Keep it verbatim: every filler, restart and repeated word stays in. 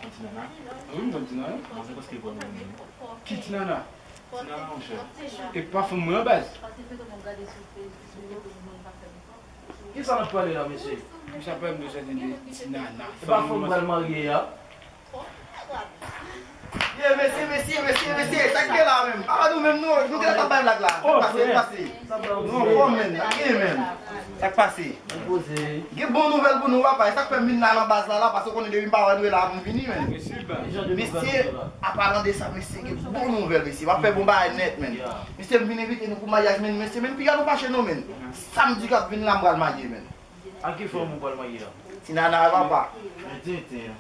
Ti nana. Wi, m konn ti nana. Mwen se paske bon nan men. Ki ti nana? Ti nana, monchè. E pa fanm mwen an baz. Kisa n ap pale la, mesye? Misye ap pale m de sèten de ti nana. E pa fanm m pral marye a? Ye, mesye, mesye, mesye, mesye, sa k gen la menm? Apa nou menm, nou, nou genlè t ap bay blag la. Sa k pase, sa k pase? Non, kòman, sa k gen menm? Sa k pase? Gen bon nouvèl pou nou, papa. E sa k fè m vin la nan baz la, la, paske w konnen depi m pa wè nou e la pou m vini, menn. Mesye, apalan de sa, mesye, gen bon nouvèl, mesye. W ap fè bon bagay nèt, menn. Mesye, m vin envite nou pou maryaj, menn. Mesye, menn, piga nou fache non, menn. Samdi k ap vin la, m pral marye, menn. Ak ki fanm ou pral marye a? Ti nana, papa. Men tenten.